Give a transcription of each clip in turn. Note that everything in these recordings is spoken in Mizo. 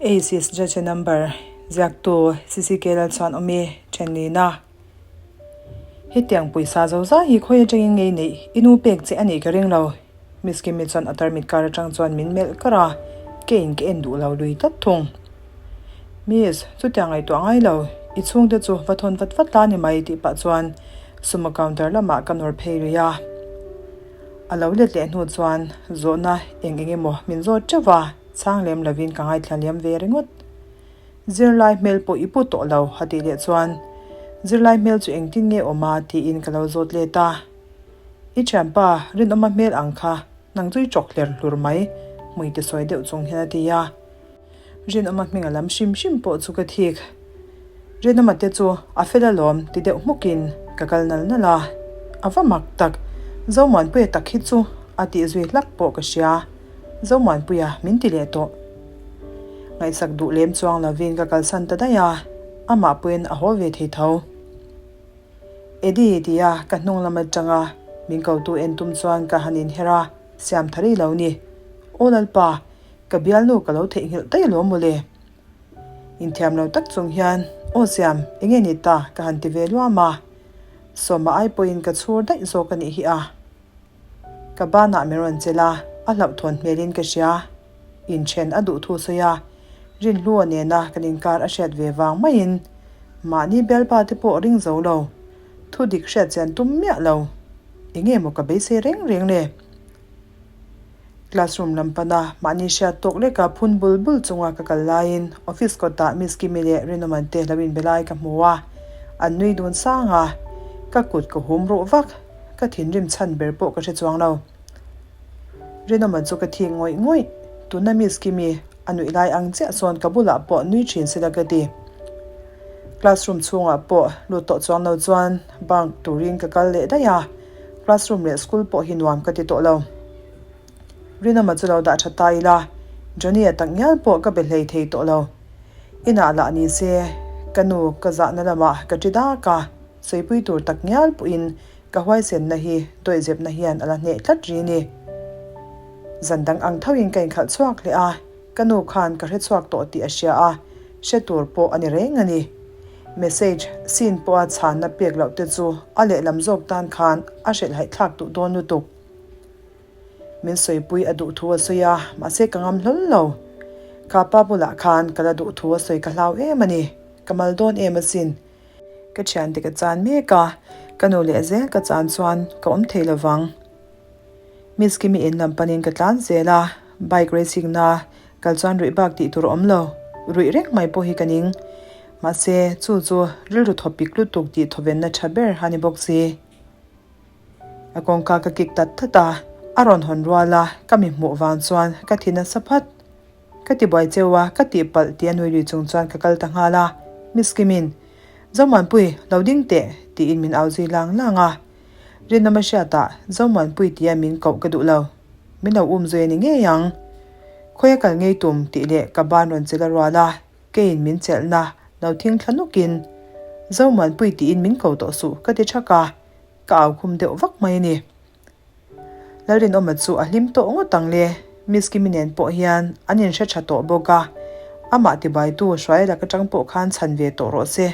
Aces judge number ziaktu CCK Lalchhuanawmi thenlina. Hetiang pawisa zozai hi khawi atangin ngei neih i nu pek che a nih ka ring lo. Miss Kimi chuan a tarmit kar atang chuan min melh kar a, keiin ka en duh lo lui tlat thung. Miss, chutiang ngaihtuah ngai lo, i chhungte chu va thawn vat vat la ni mai tih pah chuan sumo counter lamah ka nawr phei rih a. A lo let leh hnu chuan zawhna eng eng emaw min zawt teuh a, chhang lem lovin ka ngaithla liam ve ringawt. Zirlai hmel pawh i pu tawh lo a tih leh chuan zirlai hmel chu engtin nge awm a tiin ka lo zawt let a. I thianpa rinawma hmel ang kha nang chu i chawk hler hlur mai hmui ti sawi deuh chung hian a ti a. Rinawma hming a lam hrim hrim pawh chu ka thik. Rinawma te chu a fel alawm ti deuh hmukin ka kal nal nal a. A va mak tak, Zomuanpuia tak hi chu a tih zui hlak pawh ka hria. Zomuanpuia min ti leh tawh. Ngaihsak duh lem chuang lovin ka kalsan ta daih a, amah pawhin a haw ve thei tho. Eddie tia ka hnung lam atanga min kotu en tum chuan ka han inher a, siam tha rih lo ni. Aw Lalpa, ka bialnu ka lo theihnghilh daih alawm mawle. Inthiam lo tak chung hian, Aw Siam, enge ni ta? ka han ti ve luam a. Sawma ai pawhin ka chhur daih zawk a nih hi a. Ka banah min rawn chelh a, a hlauhthawn hmelin ka hria. Inthen a duh thu sawi a, Rinhlua nena kan inkar a hriat ve vang maiin mahni bialpa te pawh ring zo lo, thu dik hriat chian tum miah lo. Enge maw ka beisei reng reng le? Classroom lam pana mahni hriat tawk leka phun bul bul chunga ka kal laiin office kawtah Miss Kimi leh Rinawman te lo inbe lai ka hmu a, an nui dun sang a, ka kut ka hum ruh vak, ka thinrim chhan ber pawh ka hre chuang lo. Rinawman chu ka thik ngawih ngawih, tuna Miss Kimi a nuih lai ang chiah sawn ka bulah pawh nui thin sela ka ti. Classroom chhungah pawh lut tawh chuang lo chuan bunk turin ka kal leh daih a, classroom leh school pawh hi nuam ka ti tawh lo. Rinawma chu lo dah tha ta ila, Johnny-a tak ngial pawh ka be hlei thei tawh lo. Inah lah ni se, ka nu ka zahna lamah ka ṭi dak a, sawipui tur tak ngial pawhin ka huaisenna hi dawihzepna hian a la hneh tlat ri ni. Zan dang ang thoin ka inkhalh chhuak leh a, Ka nu khan ka hre chhuak tawh tih a hria a, hre tur pawh a ni reng a ni. Message scene pawha chhanna pek loh te chu a lehlam zawk tan khan a hrilhhaih thlak duh dawn lutuk. Min sawipui a duh thu a sawi a, mahse ka ngam hlawl lo. Ka pa bulah khan ka la duh thu a sawi ka hlau em a ni, ka mal dawn em asin. Ka thiante ka chan mek a, ka nu leh zel ka chan chuan ka awm thei lovang. Miss Kimi in lam panin ka tlan zel a, bike racing na kal chuan ruih bak tih tur a awm lo, ruih reng mai pawh hi ka ning. Mahse, chu chu rilru thaw pik lutuk tih thawvenna tha ber a ni bawk si. A kawngka ka kik tat tat a, a rawn hawn rual a, ka mi hmuh vang chuan ka thi nasa phat. Ka ti buai cheu a, ka tihpalh tih a nui lui chung chuan ka kal ta nghal a, Miss Kimin, Zomuanpui, lo ding teh, tiin min au zui lang lang a. Rinawma hriatah Zomuanpui tia min koh ka duh lo. Min lo um zui a ni ngei ang. Khawi a kal ngei tum tih leh ka ban rawn chelh a rual a, keiin min chelhna lo thing thla nukin Zomuanpui tiin min ko tawh suh ka ti thak a, ka au khum deuh vak mai a ni. Lalrinawma chu a hlim tawh ngawt ang le, Miss Kimi nen pawh hian an inhre tha tawh bawk a, amah tibaitu Hruaia lak atang pawh khan chhan ve tawh rawh se.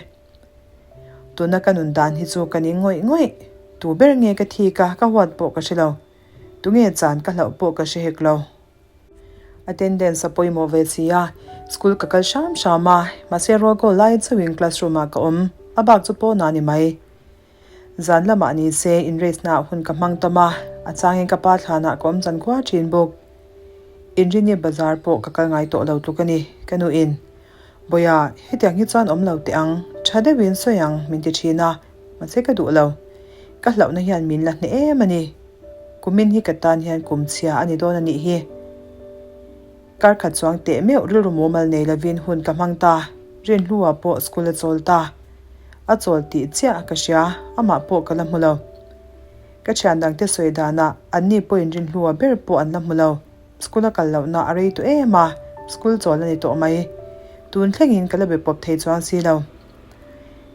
Tuna ka nun dan hi chu ka ning ngawih ngawih. Tu ber nge ka thik a, ka huat pawh ka hre lo. Tunge chan ka hlauh pawh ka hre hek lo. Attendance a pawimawh ve si a, school ka kal hram hram a, mahse roll call lai chauhin classroom ah ka awm, a bak chu pawnah ni mai. Zan lamah ni se in race naah hun ka hmang tam a, a changin ka pa thlanah ka awm chan khua thin bawk. Inrini bazar pawh ka kal ngai tawh lo tluk a ni, ka nuin. Bawiha, hetiang hi chuan awm lo teh ang, tha deuhin sawi ang min ti thin a, mahse ka duh lo. Ka hlauhna hian min la hneh em a ni. Kumin hi ka tan hian kum chhia a ni dawn a nih hi. Kar khat chuang teh meuh rilru mumal nei lovin hun ka hmang ta, Rinhlua pawh school a chawl ta. A chawl tih chiah ka hria, amah pawh ka la hmu lo. Ka thian dangte sawi danah anni pawhin Rinhlua ber pawh an la hmu lo. School a kal lohna a rei tawh em a, school chawl a ni tawh mai. Tun thlengin ka la be pawp thei chuang si lo.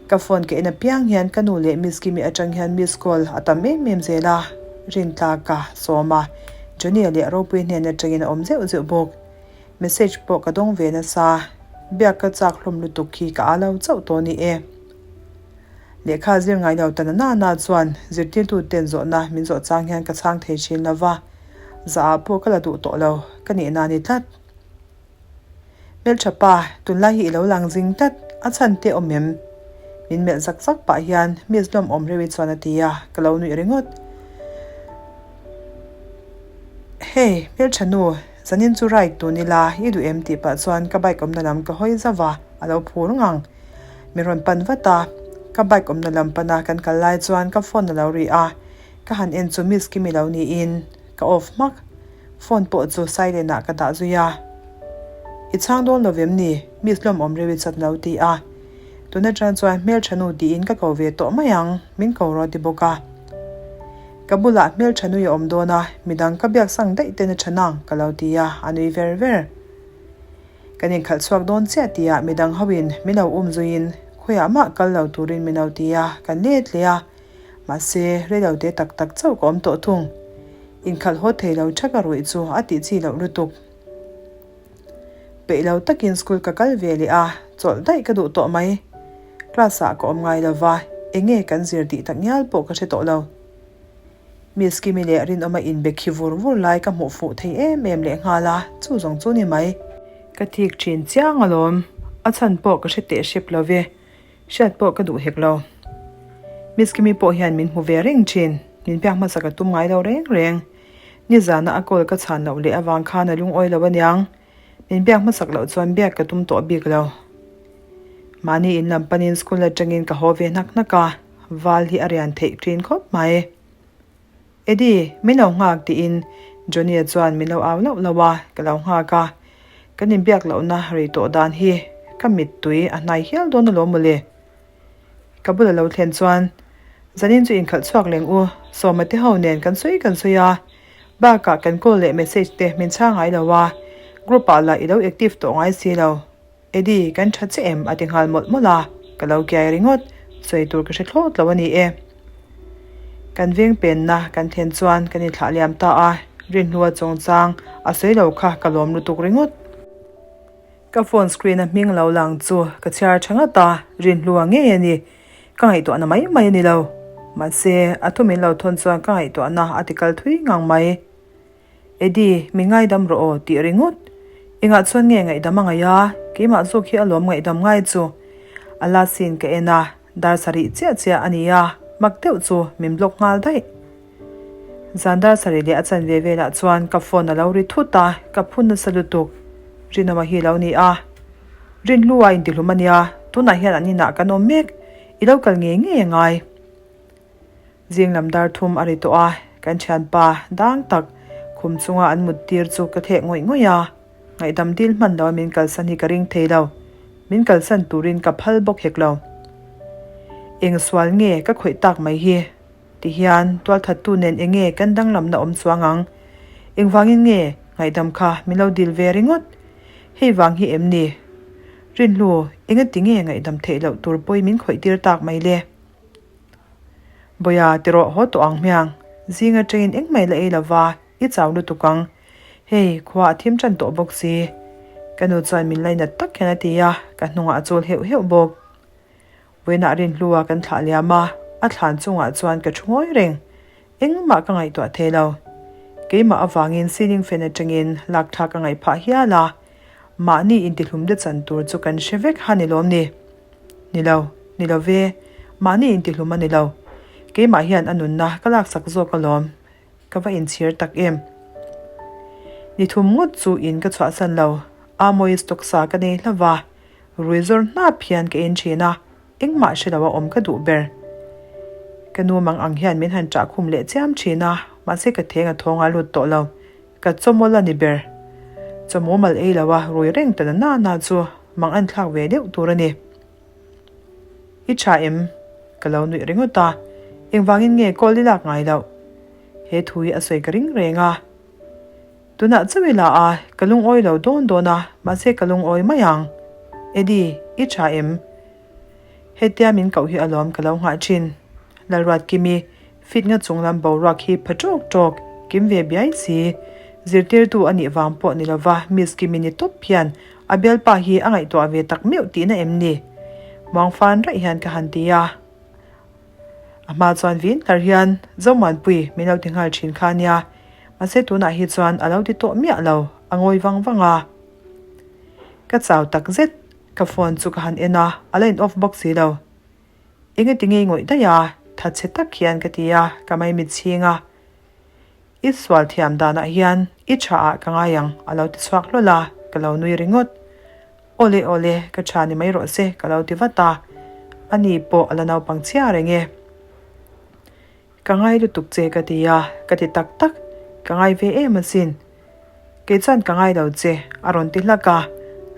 Ka phone ka en apiang hian ka nu leh Miss Kimi atang hian miss call a tam em em zel a, Rintlaka, Sawma, Johnny-a leh Ropuii hnen atangin a awm zeuh zeuh bawk. Message pawh ka dawng ve nasa. Biak ka chak hlawm lutuk khi ka a lo chauh tawh ni e. Lehkha zir ngai lo ta na na na chuan zirtirtu ten zawhna min zawh chang hian ka chhang thei thin lo va, zah ah pawh ka la duh tawh lo, ka nihna a ni tlat. Hmeltha pa, tunlai hi i lo lang zing tlat, a chhan te awm em? Min melh zak zak pah hian Miss lawm awm reuh i chuan a ti a, ka lo nuih ringawt. Hey, hmeltha nu, zanin chu ride tun ila, i duh em tih pah chuan ka bike awmna lam ka hawi zauh a, a lo phur ngang. Min rawn pan vat a, ka bike awmna lam pana kan kal lai chuan ka phone a lo ri a, ka han en chu Miss Kimi lo niin ka off hmak. Phone pawh chu silent ah ka dah zui a. I chhang dawn lo vem ni? Miss lawm awm reuh i chat lo ti a. Tun atang chuan hmeltha nu tiin ka ko ve tawh mai ang, min ko rawh ti bawk a. Ka bulah hmeltha nui a awm dawn a, midang ka biak sang daih ten a tha nang ka lo ti a, a nui ver ver. Kan inkhalh chhuak dawn chiah tihah midang hoin min lo um zuiin khawiah mah kal lo turin min lo ti a, kan let leh a. Mahse, reilo te tak tak chauh ka awm tawh thung. Inkhalh haw thei lo thak a ruih chu a tih chi loh lutuk. Peih lo takin school ka kal ve leh a, chawlh daih ka duh tawh mai. Class ah ka awm ngai lo va, eng nge kan zir tih tak ngial pawh ka hre tawh lo. Miss Kimi leh Rinawma inbe khi vur vur lai ka hmuh fuh thei em em leh nghal a, chu zawng chu ni mai. Ka thik thin chiang alawm, a chhan pawh ka hre teh hrep lo ve, hriat pawh ka duh hek lo. Miss Kimi pawh hian min hmu ve reng thin, min biak hmasa ka tum ngai lo reng reng. Nizana a call ka chhan loh leh avang khan a lungawi lo aniang, min biak hmasak loh chuan biak ka tum tawh bik lo. Mahni in lam panin school atangin ka haw ve hnak hnak a. Val hi a rian theih thin khawp mai. Eddie, min lo nghak tiin Johnny-a chuan min lo au lauh lauh a, ka lo nghak a. Kan inbiak lohna rei tawh dan hi ka mittui a hnai hial dawn alawm mawle. Ka bula lo thlen chuan, Zanin chu inkhalh chhuak leng u, Sawma te ho nen kan sawi kan sawi a, bakah kan call leh message te min chhang ngai lo a, group ah lah i lo active tawh ngai si lo. Eddie, kan tha che em? a ti nghal mawlh mawlh a, ka lo kiai ringawt, sawi tur ka hre thlawt lo a ni e. Kan veng penna kan thlen chuan kan inthlah liam ta a, Rinhlua chungchang a sawi lo kha ka lawm lutuk ringawt. Ka phone screen a hming lo lang chu ka chhiar tha ngat a, Rinhlua ngei a ni. Ka ngaihtuahna mai mai a ni lo. Mahse, a thu min lo thawn chuan ka ngaihtuahna a ti kal thui ngang mai. Eddie, mi ngaidam rawh aw tih ringawt. Engah chuan nge ngaihdam a ngaih a, keimah zawk hi alawm ngaihdam ngai chu. A last scene ka en a, dar sarih chiah chiah a ni a, mak deuh chu min block nghal daih. Zan dar sarih leh a chanve velah chuan ka phone a lo ri thut a, ka phun nasa lutuk. Rinawma hi lo ni a. Rinhlua intihlum a nia, tunah hian an inah kan awm mek, i lo kal ngei ngei a ngai. Zing lam dar thum a ri tawh a, kan thianpa dang tak khum chunga an mut tir chu ka theh ngawih ngawih a, ngaihdam dil hman lo a min kalsan hi ka ring thei lo, min kalsan turin ka phal bawk hek lo. Eng sual nge ka khawih tak mai hi? Ti hian tualthattu nen eng nge kan danglamna awm chuang ang? Engvangin nge ngaihdam kha min lo dil ve ringawt? Hei vang hi em ni? Rinhlu, engati nge ngaihdam theih loh tur pawi min khawih tir tak mai le? Bawia ti rawh haw tawh ang hmiang, zing atangin engmah i la ei lova, i chau lutuk ang. Hei, khua a thim tan tawh bawk si. Ka nu chuan min lainat tak hian a ti a, ka hnungah a chawl heuh heuh bawk. Vawiinah rinhlua kan thlah liam a, a thlan chungah chuan ka thu ngawi reng. Engmah ka ngaihtuah thei lo. Keimah avangin ceiling fan atangin lak thlak a ngaih phah hial a, mahni intihlum te chan tur chu kan hre vek ha ni lawm ni. Ni lo, ni lo ve, mahni intihlum a ni lo. Keimah hian a nunna ka laksak zawk alawm, ka va inchhir tak em. Ni thum ngawt chu in ka chhuahsan lo, Amoy stock sa ka nei hlauh va, rui zawr hnap hian ka en thin a, engmah hre lo a awm ka duh ber. Ka nu mang ang hian min han ṭah khum leh chiam thin a, mahse ka theng a thawng a lut tawh lo. Ka chawmawl a ni ber. Chawmaw mal ei lo a rui reng ta na na na chu mang an thlak ve deuh tur a ni. I tha em? Ka lo nuih ringawt a, engvangin nge call i lak ngai loh? He thu hi a sawi ka ring reng a. Tunah chauh i la a, ka lungawi lo dawn dawn a, mahse ka lungawi mai ang. Eddie, i tha em? Hetia min koh hi alawm ka lo nghah thin. Lalruatkimi, fit nga chung lam boruak hi pha tawk tawk, kim ve biai si. Zirtirtu a nih vang pawh ni lova Miss Kimi ni tawp hian a bialpa hi a ngaihtuah ve tak meuh tihna em ni? Muangfan raih hian ka han ti a. A hma chuan vin hlar hian Zomuanpui min lo ti nghal thin kha nia. Mahse tunah hi chuan a lo ti tawh miah lo, a ngawi vang vang a. Ka chau tak zet, ka phone chu ka han en a, a la in off bawk si lo. Engati ngei ngawih daih a, thatchhe tak hian ka ti a, ka maimit chhing a. I sual thiam danah hian i tha ah ka ngai ang a lo ti chhuak hlawl a, ka lo nui ringawt. Awle awle, ka tha ni mai rawh se ka lo ti vat a, ani pawh a la naupang chhia reng e. Ka ngai lutuk che ka ti a, ka ti tak tak, ka ngai ve em asin. Kei chuan ka ngai lo che a rawn ti hlak a,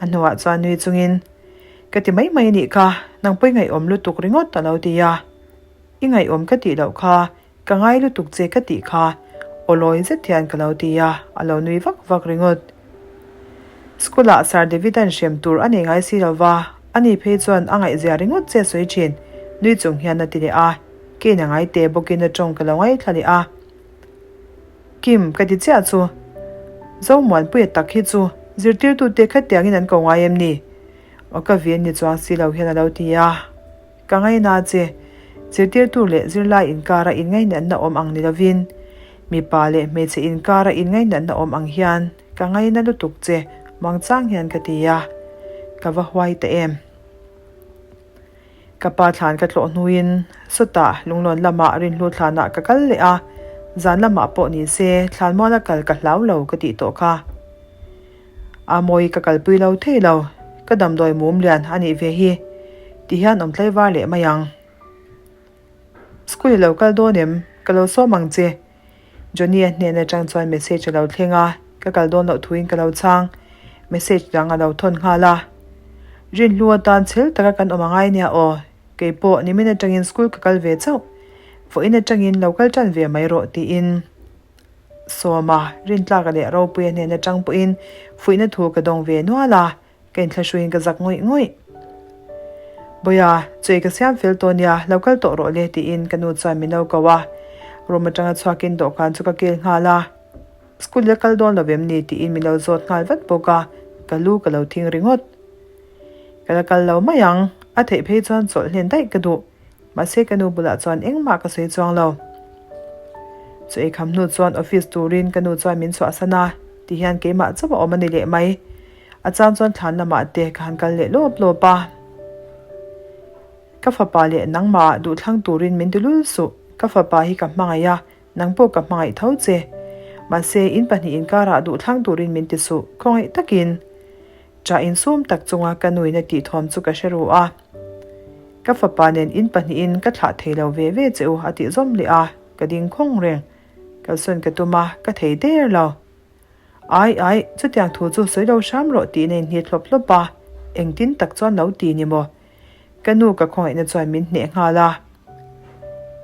a hnuah chuan nui chungin ka ti mai mai a nih kha, nang pawh i ngaihawm lutuk ringawt a lo ti a, i ngaihawm ka tih loh kha Ka ngai lutuk che ka tih kha aw lawi zet hian ka lo ti a, a lo nui vak vak ringawt. School ah Sir David-a'n hrem tur a nei ngai si lo va, ani phei chuan a ngaihzia ringawt che a sawi thin, nui chung hian a ti leh a, Kane a ngai te bawkin a tawng ka lo ngaithla leh a. Kim, ka ti chiah chu. Zomuanpuia tak hi chu zirtirtute khatiangin an ko ngai em ni? Aw ka vin ni chuang si lo hian a lo ti a. Ka ngaina che, zirtirtu leh zirlai inkara inngainatna awm ang ni lovin, mipa leh hmeichhe inkara inngainatna awm ang hian ka ngaina lutuk che mangchang hian ka ti a, ka va huai ta em. Ka pa thlan ka tlawh hnuin sawtah lunglawn lamah rinhlu thlanah ka kal leh a, zan lamah pawh ni se thlanmuala kal ka hlau lo ka tih tawh kha. A mawi ka kalpui lo thei lo, ka damdawi mum lian a nih ve hi, ti hian awm tlaivar leh mai ang. School i lo kal dawn em? Ka lo sawm ang che. Johnny-a hnen atang chuan message a lo thleng a, ka kal dawn loh thuin ka lo chhang. Message dang a lo thawn nghal a. Rinhlu atan chhel taka kan awm angai nia aw, kei pawh nimin atangin school ka kal ve chauh. Vawiin atangin lo kal tan ve mai rawh tiin. Sawma, Rintlaka leh Ropuia hnen atang pawhin fuihna thu ka dawng ve nual a, ka inthlahruiin ka zak ngawih ngawih. Bawia, chawi ka siam fel tawh nia, lo kal tawh rawh le tiin ka nu chuan min lo ko a. Room atanga chhuakin dawhkan chu ka kel nghal a. School la kal dawn lo em ni tiin min lo zawt nghal vat bawk a, ka lu ka lo thing ringawt. Ka la kal lo mai ang, a theih phei chuan chawlh hlen daih ka duh. Mahse ka nu bulah chuan engmah ka sawi chuang lo. Chu ei kham hnu chuan office turin ka nu chuan min chhuahsan a, ti hian keimah chauh a awm a ni leh mai. A chang chuan thlan lamah te ka han kal leh lawp lawp a. Ka fapa leh nangmah duhthlang turin min ti lul suh, ka fapa hi ka hmangaih a, nang pawh ka hmangaih tho che. Mahse in pahnih inkarah duhthlang turin min ti suh, khawngaih takin. Ṭah insum tak chunga ka nuin a tih thawm chu ka hre ru a. Ka fapa nen in pahnihin ka thlah thei lo ve ve che u a tih zawm leh a, ka ding khawng reng. Kalsawn ka tum a, ka thei der lo. Ai ai, chutiang thu chu sawi lo hram rawh tiin a inhnit hlawp hlawp a, engtin tak chuan lo ti ni maw? Ka nu ka khawngaihna chuan min hneh nghal a.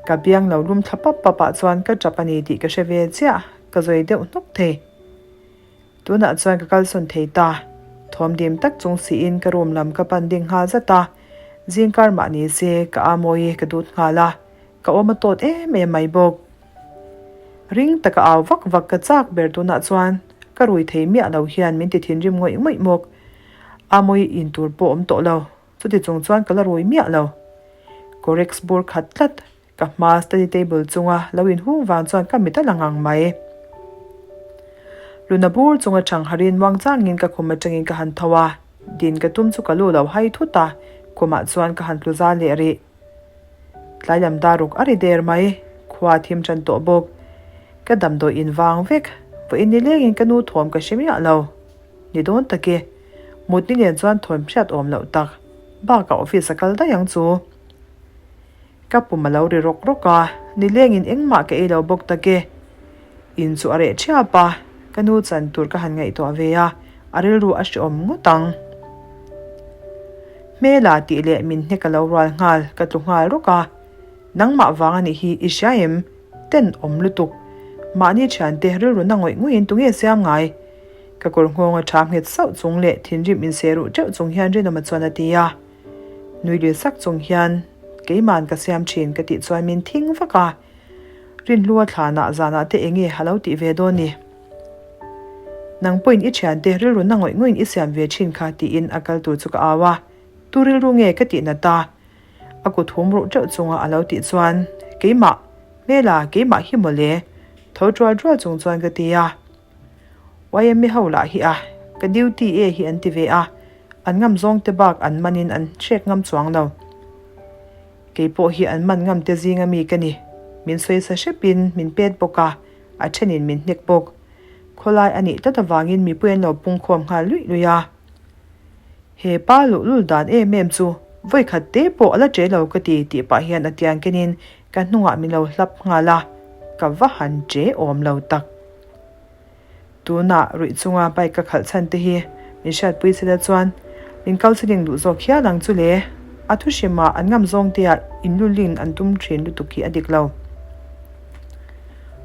Ka biang lo lum thla pap pap ah chuan ka ṭap a ni tih ka hre ve chiah, ka zawi deuh hnawk thei. Tunah chuan ka kalsawn thei ta. Thawm dim tak chung siin ka room lam ka pan ding nghal zat a. Zingkar mah ni se ka amawi ka dut nghal a, ka awm a tawt em em mai bawk. Ring taka au vak vak ka chak ber tunah chuan ka rui thei miah lo hian min ti thinrim ngawih ngawih mawk. Amawi in tur pawh awm tawh lo, chuti chung chuan ka la rui miah lo. Corex bur khat tlat. Ka hma study table chunga lo inhung vang chuan ka mit a la ngang mai. Luna bur chunga chang harin muang changin ka khum atangin ka han tho a, din ka tum chu ka lu lo hai thut a, khumah chuan ka han tlu zal leh rih. Tlai lam dar ruk a ri der mai, khua thim tan tawh bawk. Ka damdawi in vang vek, vawiin ni lengin ka nu thawm ka hre miah lo. Ni dawn tak e, mut ni nen chuan thawm hriat awm loh tak, bakah office a kal daih ang chu. Ka pum a lo ri rawk rawk a, nilengin engmah ka ei lo bawk tak e. In chu a reh ṭhiap a, ka nu chan tur ka han ngaihtuah ve a, a rilru a hreawm ngawt ang. Hmela tih leh min hnek a lo rual nghal, ka tlu nghal rawk a. Nangmah vang a nih hi i hria em? Ten awm lutuk. Mahni ṭhiante rilru na ngawih ngawih-in tunge siam ngai? Ka kawr nghawng a ṭha nghet sauh chung leh thinrim inseh ruh ṭeuh chung hian Rinawma chuan a ti a. Nui leh sak chung hian keima'n ka siam thin ka tih chuan min thing vak a, Rinhlua thlanah zanah te enge a lo tih ve dawn ni? Nang pawhin i thiante rilru na ngawih ngawih in i siam ve thin kha tiin a kal tur chu ka au a. Tu rilru nge ka tih nat a? A kut hum ruh teuh chunga a lo tih chuan, Keimah, hmela keimah hi mawle, tho tual tual chung chuan ka ti a. YMA ho lah hi a, ka duty e hi an ti ve a, an ngam zawng te bak an manin an hrek ngam chuang lo. Kei pawh hi an man ngam te zinga mi ka ni. Min sawi sa hrepin min pet bawk a, a thenin min hnek bawk. Khawlai a nih tlat avangin mipui an lo pungkhawm nghal luih luih a. He pa luhlul dan em em chu vawikhat te pawh a la ṭe lo ka ti tih pah hian a tiang kenin ka hnungah min lo hlap nghal a, ka va han ṭe awm lo tak. Tunah ruih chunga bike ka khalh chhan te hi min hriatpui sela chuan min counselling duh zawk hial ang chu le. A thu hrimah an ngam zawng te ah inlulin an tum ṭhin lutuk hi a dik lo.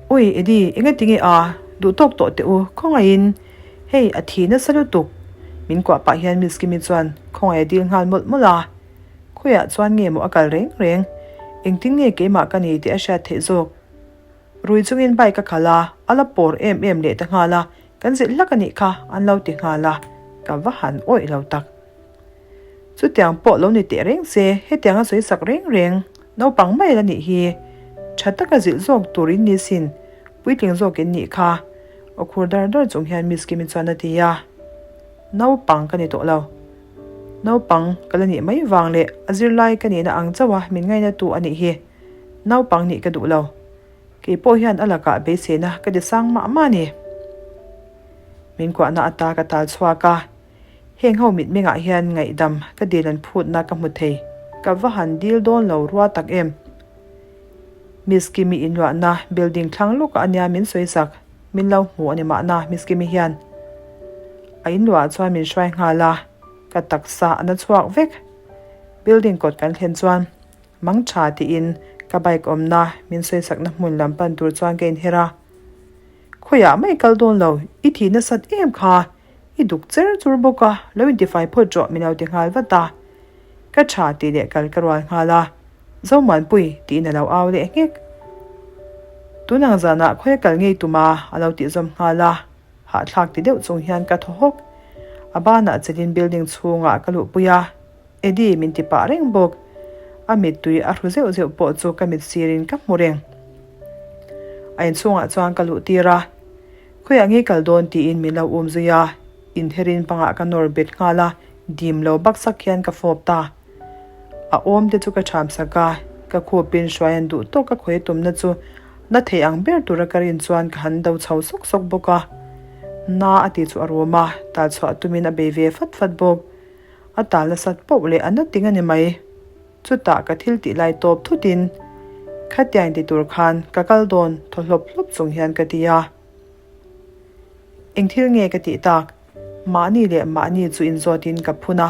Ui Eddie, engatinge a? Duh tawk tawh teh u, khawngaihin. Hei, a thi nasa lutuk. Min kuah pah hian Miss Kimi chuan khawngaih a dil nghal mawlh mawlh a. Khawiah chuan nge maw a kal reng reng? Engtin nge keimah ka ni tih a hriat theih zawk? Rui chungin bike a khalh a, a la pawr em em leh ta nghal a, kan zilh hlak a nih kha an lo ti nghal a, ka va han awih lo tak. Chutiang pawh lo ni teh reng se, hetiang a sawi sak reng reng, naupang mai la nih hi. Tha taka zilh zawk tur in ni sin, puitling zawk in nih kha. Aw khur dar dar chung hian Miss Kimi chuan a ti a, Naupang ka ni tawh lo. Naupang ka la nih mai vang leh a zirlai ka nihna ang chauh a min ngaina tu a nih hi. Naupang nih ka duh lo. Kei pawh hian a lakah beiseina ka ti sang mah mah a ni. Min kuahna ata ka tal chhuak a, heng ho mitmengah hian ngaihdam ka dil an phutna ka hmu thei. Ka va han dil dawn lo rua tak em. Miss Kimi inluahna building thlang lawkah a nia min sawi sak. Min lo hmu a ni mahna Miss Kimi hian. A inluahah chuan min hruai nghal a, ka taksa a na chhuak vek. Building kawt kan thlen chuan mang tha tiin ka bike awmna min sawi sakna hmun lam pan tur chuan ka inher a. Khawiah mai kal dawn lo, i thih nasat em kha, i duk cher chur bawk a, lo intifai phawt rawh min lo ti nghal vat a. Ka tha tih leh kal ka rual nghal a, Zomuanpui tiin a lo au leh nghek. Tunang zanah khawi a kal ngei tum a, a lo tih zawm nghal a, hahthlak ti deuh chung hian ka thaw hawk. A banah chelin building chhungah ka luhpui a, Eddie min ti pah reng bawk. A mittui a hru zeuh zeuh pawh chu ka mit sirin ka hmu reng. A inchhungah chuan ka luh tir a, Khawiah ngei kal dawn tiin min lo um zui a, inherin bangah ka nawr bet nghal a, dim lo bak sak hian ka fawp ta. A awm te chu ka ṭham sak a, ka khupin hruai an duh tawk ka khawi tumna chu na thei ang ber tura ka rin chuan ka han do chho sawk sawk bawk a. Na a ti chu a rum a, tal chhuah tumin a bei ve fat fat bawk. A tal nasat poh leh a na ting a ni mai. Chutah ka thil tih lai tawp thutin, Khatiang ti tur khan ka kal dawn thaw hlawp hlawp chung hian ka ti a. Eng thil nge ka tih tak? Mahni leh mahni chu inzawtin ka phun a.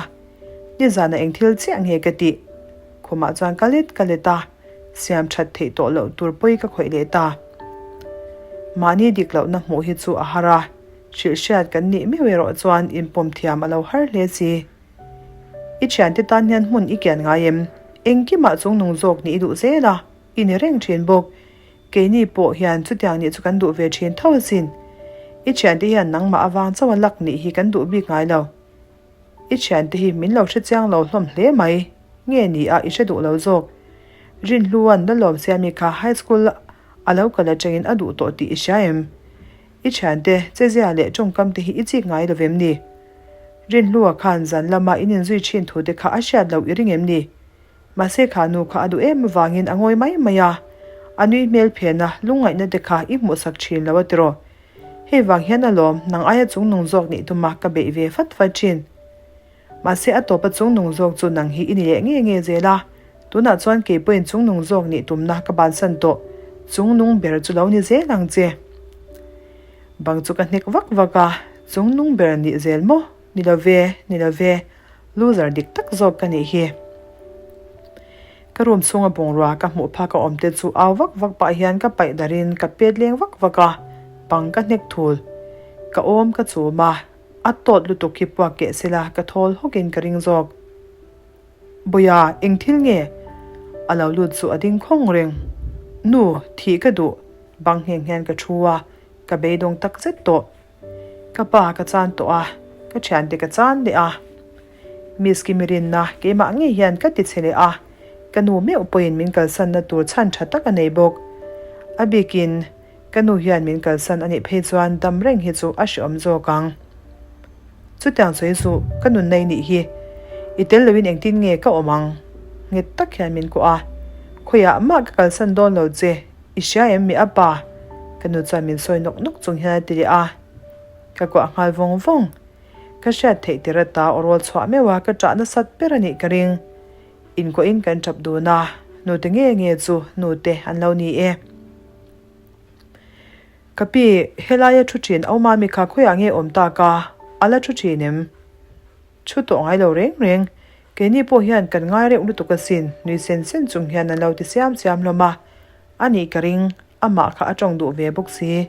Nizanah eng thil chiah nge ka tih? Khumah chuan ka let ka let a, siam that theih tawh loh tur pawi ka khawih leh ta. Mahni dik lohna hmuh hi chu a har a, hrilhhriat kan nih meuh erawh chuan inpawm thiam a lo har hle si. I thiante tan hian hmun i kian ngai em? Engkimah chungnung zawk nih i duh zel a, i ni reng thin bawk. Keini pawh hian chutiang nih chu kan duh ve thin tho asin. I thiante hian nangmah avang chauha lak nih hi kan duh bik ngai lo. I thiante hi min lo hre chiang lo hlawm hle mai. Nge ni a i hre duh lo zawk. Rinhluan Lalawm Siami kha high school a lo kal atangin a duh tawh tih i hria em? I thiante, chezia leh tawngkam te hi i chik ngai lo vem ni? Rinhlua khan zan lama in inzui thin thu te kha a hriat loh i ring em ni? Mahse kha nu kha a duh em avangin a ngawi mai mai a, a nui hmel phen a, lungngaihna te kha i hmuhsak thin lo a tiraw? Hei vang hian alawm nang aia chungnung zawk nih tuma ka beih ve fat fat thin. Mahse a tawpa chungnung zawk chu nang hi i ni leh nge nge zel a, tunah chuan kei pawhin chungnung zawk nih tumna ka bansan tawh, chungnung ber chu lo ni zel ang che. Bang chu ka hnek vak vak a, chungnung ber nih zel maw? Ni lo ve, ni lo ve, loser dik tak zawk ka nih hi. Ka room chhunga bungrua ka hmuh phak a awm te chu au vak vak pah hian ka paih darin ka pet leng vak vak a, bang ka hnek thul. Ka awm ka chum a, A tawt lutuk hi puak keh sela ka thawl hawkin ka ring zawk. Bawia, eng thil nge? A lo lut chu a ding khawng reng. Nu, thih ka duh. Bang ngheng hian ka thu a, ka beidawng tak zet tawh. Ka pa ka chan tawh a, ka thiante ka chan leh a. Miss Kimi rinna keimah ngei hian ka ti che leh a, ka nu meuh pawhin min kalsanna tur chhan tha tak a nei bawk. A bikin ka nu hian min kalsan a nih phei chuan dam reng hi chu a hreawm zawk ang. Chutiang sawi suh, ka nun nei nih hi. I tel loin engtin nge ka awm ang? Nghet tak hian min kuah a, Khawiah mah ka kalsan dawn lo che, i hria em mi a pa? Ka nu chuan min sawi nawk nawk chung hian a ti leh a. Ka kuah nghal vawng vawng. Ka hriat theih tir ata aw rawl chhuah meuh a, ka ṭah nasat ber a nih ka ring. Inkuahin kan ṭap dun a, nute nge nge chu nute an lo ni e. Ka pi, helaia thu ṭhin Aumami kha khawiah nge awm tak a, a la thu ṭhin em? Thu tawh ngai lo reng reng. Keini pawh hian kan ngai reuh lutuk asin, nui sen sen chung hian an lo ti siam siam hlawm a. A nih ka ring, amah kha a tawng duh ve bawk si.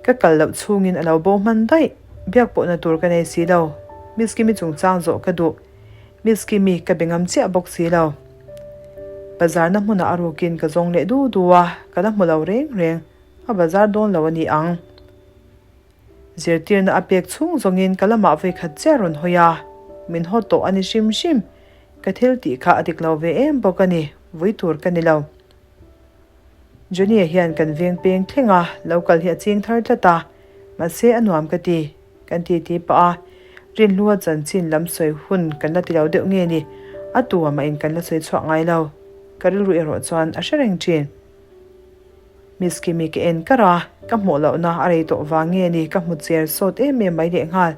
Ka kal loh chhungin a lo bo hman daih, biak pawhna tur ka nei si lo. Miss Kimi chungchang zawh ka duh. Miss Kimi ka be ngam chiah bawk si lo. Bazarna hmunah a rukin ka zawng leh du du a, ka la hmu lo reng reng. A bazar dawn lo a ni ang. Zirtirna a pek chhung zawngin ka lamah vawikhat chiah rawn hawi a, min haw tawh a ni hrim hrim. Ka thil tih kha a dik lo ve em bawk a ni, vui tur ka ni lo. Johnny-a hian kan veng peng thleng a, lo kal hi a ching thar tlat a, mahse a nuam ka ti, kan ti ti pah a. Rinhlua chanchin lam sawi hun kan la ti lo deuh nge ni, a tu amah in kan la sawi chhuak ngai lo. Ka rilru erawh chuan a hre reng thin. Miss Kimi ka en kar a, ka hmuh lohna a rei tawh vang nge ni ka hmu cher sawt em em mai lehnghal.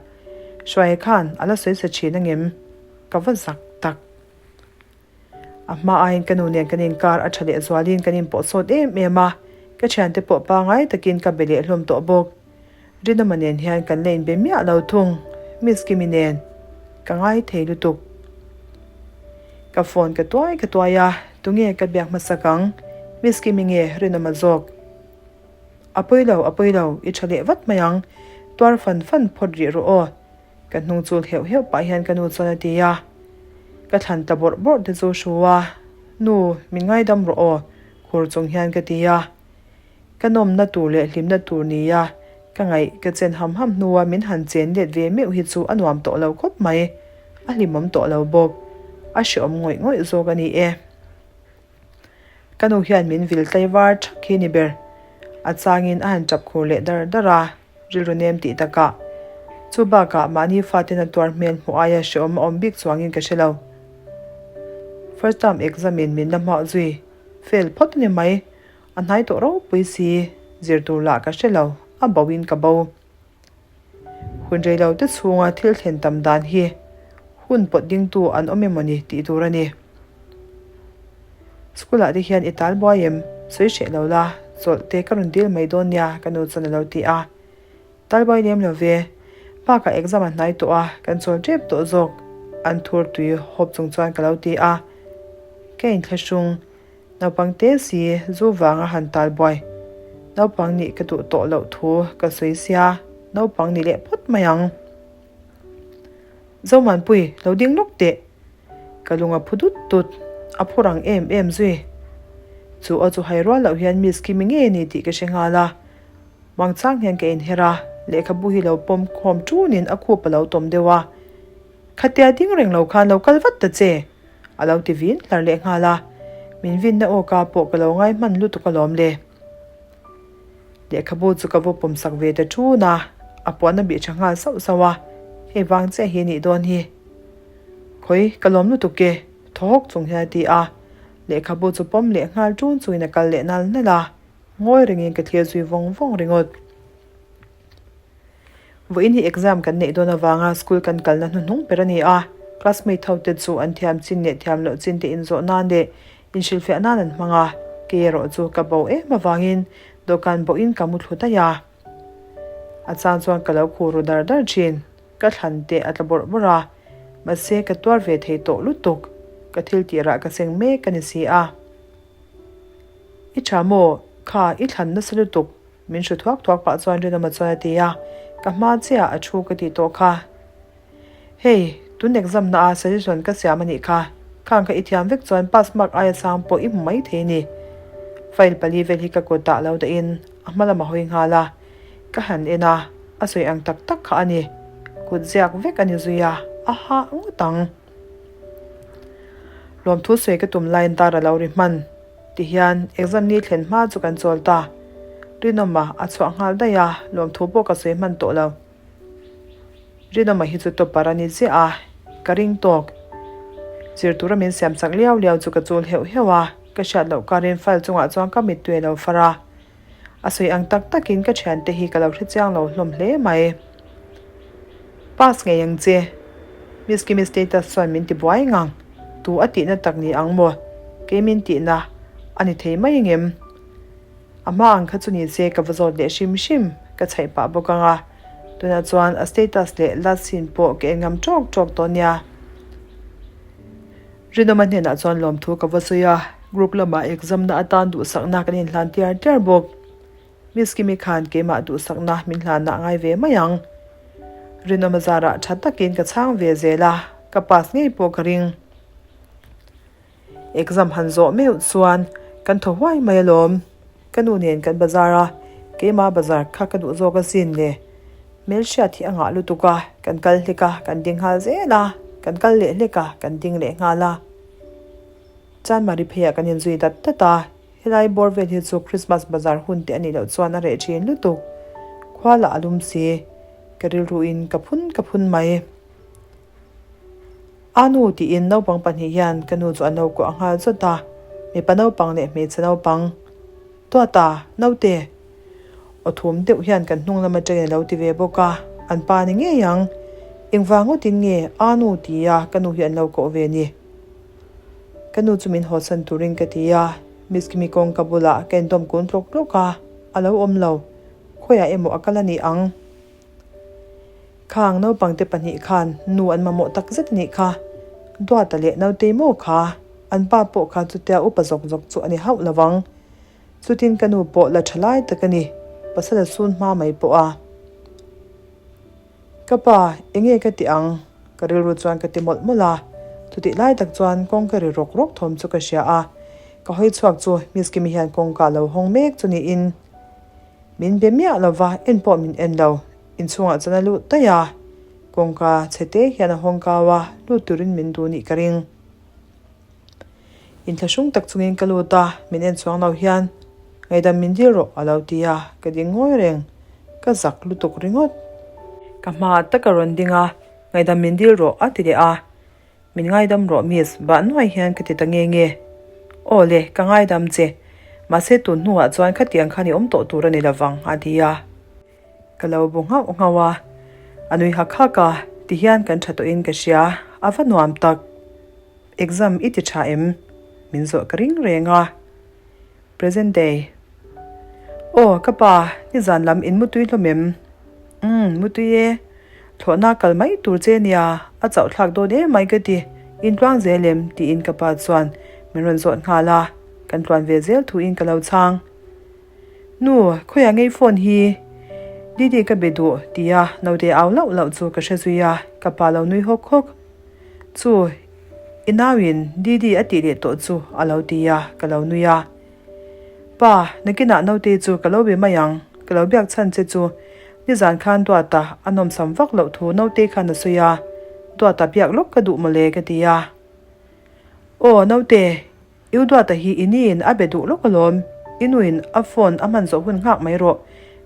Hruaia khan a la sawi sa thin angem? Ka va zak tak. A hma aiin ka nu nen kan inkar a tha leh zualin kan inpawh sawt em em a, ka thiante pawh pangai takin ka be leh hlawm tawh bawk. Rinawma nen hian kan la inbe miah lo thung, Miss Kimi nen ka ngai thei lutuk. Ka phone ka tuai ka tuai a, tunge ka biak hmasak ang, Miss Kimi nge Rinawma zawk? A pawi lo, a pawi lo, i tha leh vat mai ang, tuar fan fan phawt rih rawh aw. Ka hnung chul heuh heuh pah hian ka nu chuan a ti a, ka thlan ta bawrh bawrh te chu hru a, Nu, min ngaidam rawh aw, khur chung hian ka ti a. Ka nawmna tur leh hlimna tur nia ka ngaih ka chen ham ham hnua min han chen let ve meuh hi chu a nuam tawh lo khawp mai, a hlimawm tawh lo bawk. A hreawm ngawih ngawih zawk a ni e. Ka nu hian min vil tlai var thak hi ni ber. A changin a han tap khur leh dar dar a, rilru nem tih takah. Chu bakah mahni faten a tuar hmel hmuh aia hreawm a awm bik chuangin ka hre lo. First term exam in min la hmuah zui fel phawt a ni mai. A hnai tawh ropui si, zir tur lah ka hre lo, a bo in ka bo. Hun rei lo te chhunga thil thlen tam dan hi hun pawt dingtu an awm emaw ni tih tur a ni. School ah te hian i tal buai em? Sawi hreh lo la, chawlh te ka rawn dil mai dawn nia ka nu chuan a lo ti a. Tal buai lem lo ve, bakah exam a hnai tawh a, kan chawl tep tawh zawk an thur tui hawp chung chuan ka lo ti a. Ka inthlahrung. Naupang te si zu vanga han tal buai. Naupang nih ka duh tawh loh thu ka sawi sia, naupang ni leh phawt mai ang. Zomanpui, lo ding lawk teh. Ka lung a phu dut dut, a phu rang em em zui. Chu aw chu hai rual loh hian Miss Kimi ngei a ni tih ka hre nghal a. Mangchang hian ka inher a, lehkhabu hi lo pawm khawm ṭunin a khup a lo tawm deuh a. Khatia ding reng lo khan lo kal vat ta che! A lo ti vin hlar leh nghal a, min vinna aw ka pawh ka lo ngai hman lutuk alawm le. Lehkhabu chu ka va pawm sak ve ta ṭun a, a puan a bih ṭha nghal sauh sauh a, hei vang chiah hi nih dawn hi. Khawi, ka lawm lutuk e, thaw hawk chung hian a ti a, lehkhabu chu pawm leh nghal ṭun chungin a kal leh nal nal a, ngawi rengin ka thlir zui vawng vawng ringawt. Vawiin hi exam kan neih dawn avanga school kan kalna hnuhnung ber a ni a, classmate ho te chu an thiam chin leh thiam loh chin te inzawh nan leh inhrilhfiah nan an hmang a, kei erawh chu ka bo em avangin dawhkan bawhin ka mu thlu daih a. A chang chuan ka lo khur ru dar dar thin, ka thlan te a tla bawrh bawrh a, mahse ka tuar ve thei tawh lutuk, ka thil tirah ka seng mek a ni si a. I tha maw? Kha, i thlan nasa lutuk. Min hru thuak thuak pah chuan Rinawma chuan a ti a, ka hma chiah a thu ka tih tawh kha. Hei, tun exam na a suggestion ka siam a nih kha, khang kha i thiam vek chuan pass mark aia sang pawh i hmu mai thei a ni. File pali vel hi ka kutah lo dahin a hma lam a hawi nghal a, ka han en a. A sawi ang tak tak kha a ni. Kut ziak vek a ni zui a, a hah ngawt ang. Lawmthu sawi ka tum laiin dar a lo ri hman. Tihian exam ni thlen hma chu kan chawl ta. Rinawma a chhuah nghal daih a, lawmthu pawh ka sawi hman tawh lo. Rinawma hi chu topper a ni chiah a, ka ring tawk. Zir tura min siam chak liau liau chu ka chul heuh heuh a, ka hriat loh karin file chungah chuan ka mittui a lo far a. A sawi ang tak takin ka thiante hi ka lo hre chiang lo hlawm hle mai. Pass ngei ang che. Miss Kimi status chuan min ti buai ngang. Tu a tihna tak ni ang maw? Kei min tihna a ni thei mai angem? A hma ang kha chu ni se ka va zawt leh hrim hrim ka chhaih pah bawk ang a. Tunah chuan a status leh last seen pawh ka en ngam tawk tawk tawh nia. Rinawma hnenah chuan lawmthu ka va sawi a, group lamah exam na atan duhsakna kan inhlan tiar tiar bawk. Miss Kimi khan keimah duhsakna min hlanah ngai ve mai ang. Rinawma zarah tha takin ka chhang ve zel a, ka pass ngei pawh ka ring. Exam han zawh meuh chuan kan thaw huai mai alawm. Ka nu nen kan bazar a, keimah bazar kha ka duh zawk asin le. Hmelhriat hi a ngah lutuk a, kan kal hlek a, kan ding nghal zel a, kan kal leh hlek a, kan ding leh nghal a. Chanmari pheiah kan inzui dat dat a, helai bawr vel hi chu Christmas bazar hun te a nih loh chuan a reh thin lutuk. Khua lah a lum si, ka rilruin ka phun ka phun mai. A nu tiin naupang pahnih hian ka nu chu an lo kuah nghal zawt a, mipa naupang leh hmeichhe naupang. Tuata, naute! Aw thum deuh hian kan hnung lam atangin a lo ti ve bawk a, an pa ni ngei ang. Engvang ngawtin nge a nu tia ka nu hi an lo koh ve ni? Ka nu chu min hawsan turin ka ti a, Miss Kimi kawngka bulah ka indawm kun tlawk tlawk a, a lo awm lo. Khawiah emaw a kal a ni ang. Khang naupangte pahnih khan nu an mamawh tak zet a nih kha. Duata leh Nautei maw kha an pa pawh kha chutia upa zawk zawk chu a ni hauh lo vang. Chutin ka nu pawh la tha lai tak a ni, pasal a sun hma mai pawh a. Ka pa, enge ka ti ang? Ka rilru chuan ka ti mawlh mawlh a. Chutih lai tak chuan kawngka ri rawk rawk thawm chu ka hria a. Ka hawi chhuak chu Miss Kimi hian kawngka a lo hawng mek chu niin min be miah lo va, en pawh min en lo. Inchhungah chuan a lut daih a, kawngka chhe te hian a hawng kau a, lut turin min duh nih ka ring. Inthlahrung tak chungin ka lut a, min en chuang lo hian, Ngaihdam min dil rawh a lo ti a, ka ding ngawi reng, ka zak lutuk ringawt. Ka hma tak a rawn ding a, Ngaihdam min dil rawh a ti leh a, Min ngaidam rawh miss, bah nuai hian ka ti ta nge nge. Aw le, ka ngaidam che. Mahse tun hnuah chuan khatiang khan i awm tawh tur a ni lovang a ti a. Ka lo bu nghauh nghauh a, a nui hak hak a, ti hian kan tha tawhin ka hria, a va nuam tak. Exam i ti tha em? Min zawh ka ring reng a. Present day. Aw, ka pa, nizan lam in mutui hlawm em? Umm, mutui e. Thlawhna kal mai tur che nia, a chauh thlak dawn em mai ka ti. In tluang zel em? tiin ka pa chuan min rawn zawt nghal a, kan tluan ve zel thuin ka lo chhang. Nu, khawiah ngei phone hi Didi ka be duh tia naute au lauh lauh chu ka hre zui a, ka pa lo nui hawk hawk. Chu, i nauin Didi a tih leh tawh chu a lo ti a, ka lo nui a. Pa, nakinah naute chu ka lo be mai ang, ka lo biak chhan che chu nizan khan Duata a nawmsam vak loh thu naute khan a sawi a, Duata biak lawk ka duh mawle ka ti a. Aw, naute, U Duata hi i niin a be duh lawk alawm, i nuin a phone a hman zawh hun nghak mai rawh,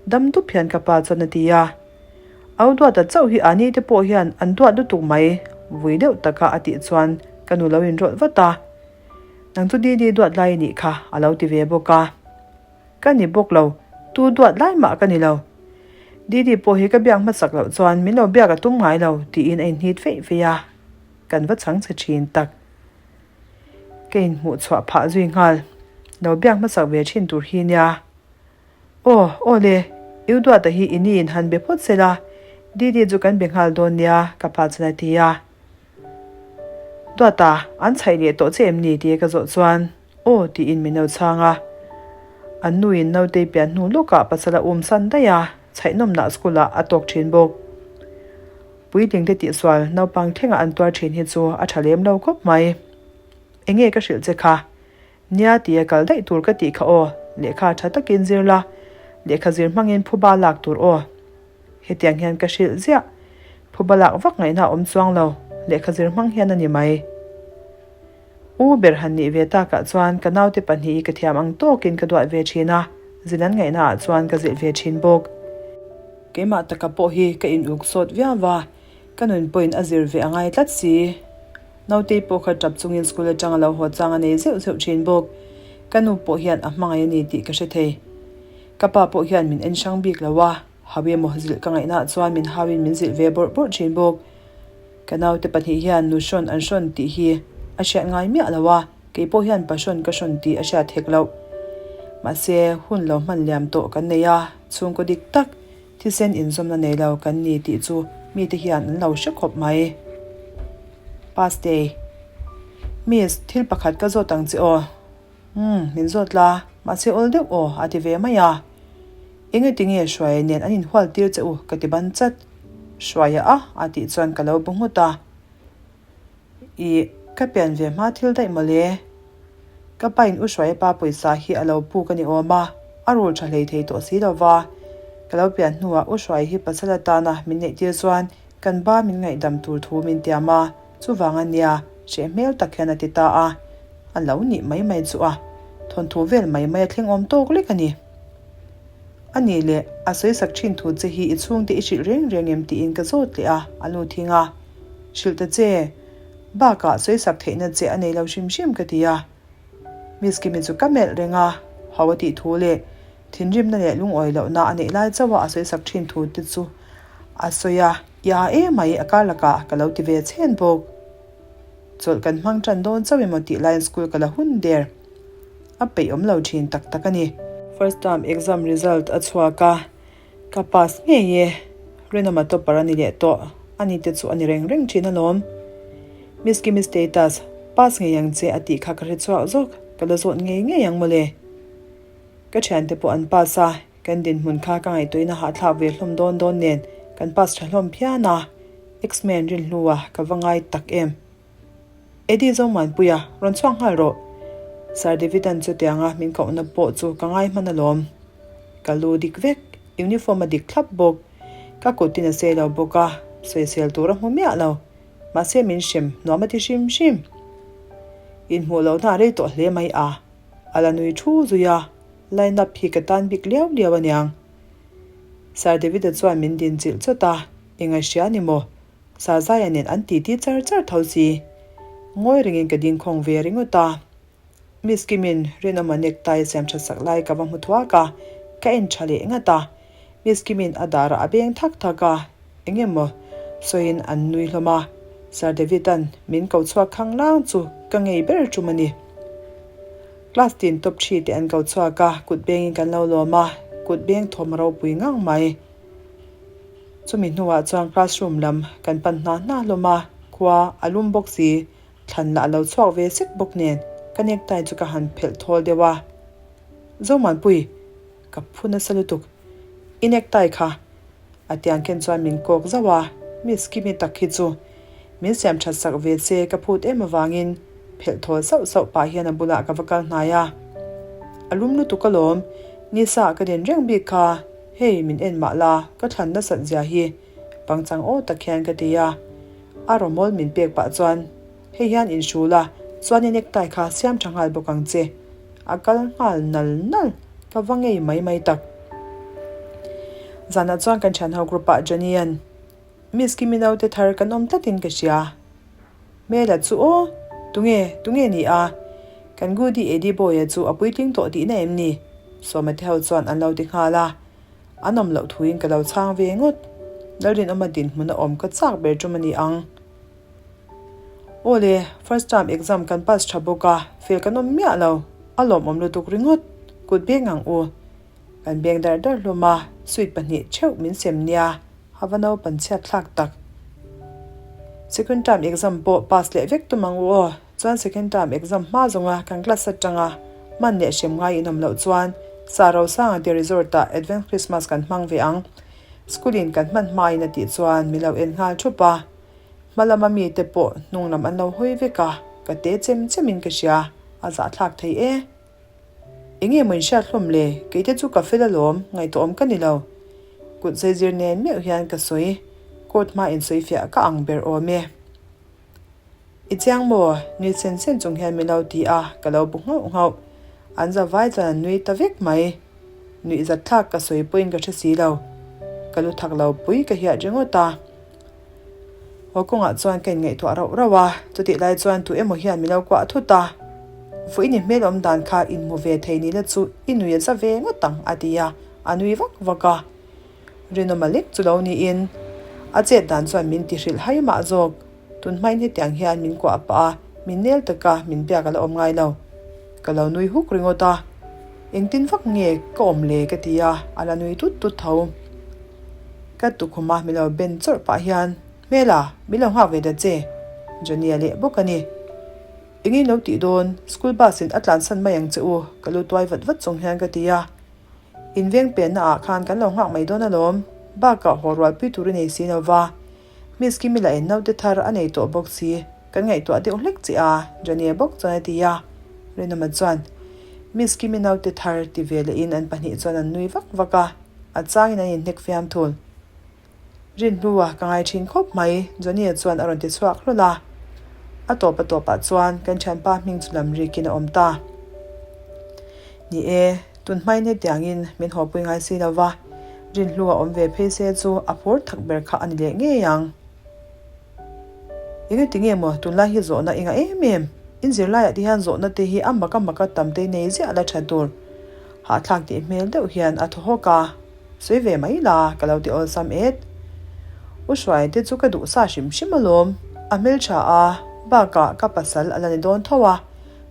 dam dup hian ka pa chuan a ti a. Au Duata chauh hi ani te pawh hian an duat lutuk mai, vui deuh taka a tih chuan ka nu lo inrawlh vat a. Nang chu Didi duat lai i nih kha a lo ti ve bawk a. Ka ni bawk lo, tu duat lai mah ka ni lo. Didi pawh hi ka biak hmasak loh chuan min lo biak a tum ngai lo tiin a inhnit feih feih a, kan va chhang chhe thin tak. Ka inhmuh chhuah phah zui nghal. Lo biak hmasak ve thin tur hi nia. Aw, aw le, U Duata hi i niin han be phawt se la, Didi chu kan be nghal dawn nia, ka pa chuan a ti a. Duata, an chhaih leh tawh che em ni? tia ka zawh chuan, Aw, tiin min lo chhang a. An nuin nautei pian hnu lawkah pasal a um san daih a, chhaihnawmnah school-ah a tawk thin bawk. Puitlingte tihsual naupang thlengah an tuar thin hi chu a tha lem lo khawp mai. Enge ka hrilh che kha? Nia tia kal daih tur ka tih kha aw, lehkha tha takin zir la, lehkha zir hmangin phuba lak tur aw. Hetiang hian ka hrilh ziah. Phuba lak vak ngaihna a awm chuang lo, lehkha zir hmang hian a ni mai. U ber han nih ve takah chuan ka naute pahnih hi ka thiam ang tawkin ka duat ve thin a, zin an ngaihna ah chuan ka zilh ve thin bawk. Keimah taka pawh hi ka in uk sawt viau va, ka nun pawhin a zir ve a ngai tlat si. Nautei pawh kha tap chungin school atang a lo haw chang a nei zeuh zeuh thin bawk. Ka nu pawh hian a hmangaih a ni tih ka hre thei. Ka pa pawh hian min en hrang bik lo a, hau emaw zilh ka ngaihna ah chuan min hauin min zilh ve bawrh bawrh thin bawk. Ka naute pahnih hian nu hrawn an hrawn tih hi a hriat ngai miah lo a, kei pawh hian pa hrawn ka hrawn tih a hriat hek loh. Mahse, hun lo hman liam tawh kan nei a, chhungkaw dik tak, thisen inzawmna nei lo kan ni tih chu mite hian an lo hre khawp mai. Pastei, Miss, thil pakhat ka zawt ang che aw. Umm, min zawt la, mahse awl deuh aw, a ti ve mai a. Enge tinge Hruaia nen an inhual tir che u ka ti ban chat. Hruaia a, a tih chuan ka lo bu nghut a. Ih, ka pian ve hma thil daih mawle. Ka pain u Hruaia pa pawisa hi a lo puk a ni awm a, a rul tha hlei thei tawh si lo va. Ka lo pian hnuah u Hruaia hi pasal atana min neih tir chuan kan ba min ngaihdam tur thu min tiam a. Chuvang a nia, hreh hmel tak hian a ti ta a. A lo nih mai mai chu a thawnthu vel mai mai a thleng awm tawk lek a ni. A nih leh, a sawisak thin thu che hi i chhungte i hrilh reng reng em tiin ka zawt leh a, a lu thing a. Hrilh ta che, bakah sawisak theihna che a nei lo hrim hrim ka ti a. Miss Kimi chu ka melh reng a, ho a tih thu leh thinrimna leh lungawi lohna a neih lai chauha a sawisak thin thu te chu a sawi a, i a e mai a kar lakah ka lo ti ve chhen bawk. Chawlh kan hmang tan dawn chauh emaw tih laiin school ka la hun der. A peih awm lo thin tak tak a ni. First term exam result a chhuak a, Ka pass ngei e, Rinawma topper a ni leh tawh, ani te chu a ni reng reng thin alawm. Miss Kimi status, pass ngei ang che a tih kha ka hre chhuak zawk, ka la zawt ngei ngei ang mawle. Ka thiante pawh an pass a, kan dinhmun kha ka ngaihtuahina hahthlak ve hlawm dawn dawn nen kan pass tha hlawm phian a, X-Men rinhlua ka va ngai tak em. Eddie Zomuanpuia, rawn chhuak nghal rawh. Sir David-a'n chutianga min kohna pawh chu ka ngai hman alawm. Ka lu dik vek, uniform a dik thlap bawk. Ka kutin a sei lo bawk a, sawisel tur a hmu miah lo. Mahse min hrem nuam a ti hrim hrim. Inhmuh lohna a rei tawh hle mai a, a la nui thu zui a, line up hi ka tan bik liau liau aniang. Sir David-a chuan min din chilh chawt a, eng a hria ni maw? Sazaia nen an titi char char tho si. Ngawi rengin ka ding khawng ve ringawt a. Miss Kimin Rinawma necktie siam tha sak lai ka va hmu thuak a, ka en tha leh ngat a. Miss Kimin a darah a beng thak thak a, eng emaw sawiin an nui hlawm a. Sir David-a'n min ko chhuak khang lang chu ka ngei ber tum a ni. Class tin top thi te an ko chhuak a, kut bengin kan lo lawm a, kut beng thawm a ropui ngang mai. Chumi hnuah chuan classroom lam kan pan hna hna hlawm a, khua a lum bawk si, thlan lah a lo chhuak ve sek bawk nen ka necktie chu ka han phelh thawl deuh a. Zomuanpui, ka phu nasa lutuk, i necktie kha a tiang khen chuan min kawk zauh a, Miss Kimi tak hi chu min siam that sak ve che ka phut em avangin phelh thawl sauh sauh pah hian a bulah ka va kal hnai a. A lum lutuk alawm, nisa ah ka din reng bik kha. Hei, min en mah la, ka thlan nasat zia hi pangchang aw tak hian ka ti a. A rawmawl min pek pah chuan, Hei hian inhrul a, chuan i necktie kha siam tha nghal bawk ang che. A kal nghal nal nal, ka va ngei mai mai tak. Zanah chuan kan thianho group ah Johnny-a'n, Miss Kimi naute thar kan awm tlatin ka hria. Hmela chu aw, tunge, tunge ni a? Kan Goody Eddie Boy-a chu a puitling tawh tihna em ni? Sawma te ho chuan an lo ti nghal a. An awm loh thuin ka lo chhang ve ngawt. Lalrinawma dinhmun a awm ka chak ber tum a ni ang. Aw le, first term exam kan pass tha bawk a, fail kan awm miah lo. A lawmawm lutuk ringawt. Kut beng ang u. Kan beng dar dar hlawm a, sweet pahnih theuh min sem nia. A va naupan chhiat thlak tak. Second term exam pawh pass leh vek tum ang u aw. Chuan second term exam hma zawnga kan class atanga hman leh hrem ngai in awm loh chuan Sa Rosanga te resort ah Advent Christmas kan hmang ve ang. School in kan hman hma in a tih chuan min lo en nghal thup a. Hma lama mi te pawh hnung lam an lo hawi vek a, ka te chem chem in ka hria, a zahthlak thei e. Enge maw in hriat hlawm le, keite chu ka fel alawm, ngaihtuahawm ka ni lo. Kut zaizir nen meuh hian ka sawi, court hma insawifiah ka ang ber awm e. I chiang maw? Nui sen sen chung hian min lo ti a, ka lo bu nghauh nghauh. An za vai chuan an nui ta vek mai. Nuih zat thlak ka sawi pawhin ka hre si lo. Ka lu thak lo pui ka hiat ringawt a. Haw kawngah chuan ka inngaihtuah rauh rauh a, chutih lai chuan tu emaw hian min lo kuah thut a. Vawiin i hmel awm dan kha inhmu ve thei ni la chu i nui a za ve ngawt ang a ti a, a nui vak vak a. Rinawma lek chu lo niin a chet dan chuan min ti hrilh hai mah zawk. Tun hmain hetiang hian min kuah pah a, min nel taka min biak a la awm ngai lo. Ka lo nui huk ringawt a, engtin vak nge ka awm le ka ti a, a la nui tut tut tho. Ka tukhum a min lo ben chawrh pah hian, Hmela, min lo nghak ve ta che, Johnny-a leh bawk a ni. Engin lo tih dawn, school bus in a tlansan mai ang che u, ka lu tuai vat vat chung hian ka ti a. In veng penna ah khan kan lo nghak mai dawn alawm, bakah haw rualpui tur i nei si lo va. Miss Kimi lah in naute thar a nei tawh bawk si, kan ngaihtuah deuh hlek che a, Janie bawk chuan a ti a. Rinawma chuan, Miss Kimi naute thar ti ve leh in an pahnih chuan an nui vak vak a, a changin an inhnek fiam thul. Rinhlua ka ngai thin khawp mai, Johnny-a chuan a rawn ti chhuak hlawl a. A tawp a tawpah chuan kan thianpa hming chu lam rikin a awm ta. Ni e, tun hmain hetiangin min hawpui ngai si lo va, Rinhlua awm ve phei se chu a phur thak ber kha a ni leh ngei ang. Engati nge maw tunlai hi zawhna i ngah em em? In zirlaiah te hian zawhna te hi a mak a mak a tam te nei ziah la tha tur. Hahthlak tih hmel deuh hian a thaw hawk a. Sawi ve mai la, ka lo ti awlsam et. U Hruai te chu ka duh sa hrim hrim alawm. A hmeltha a, bakah ka pasal a la ni dawn tho a.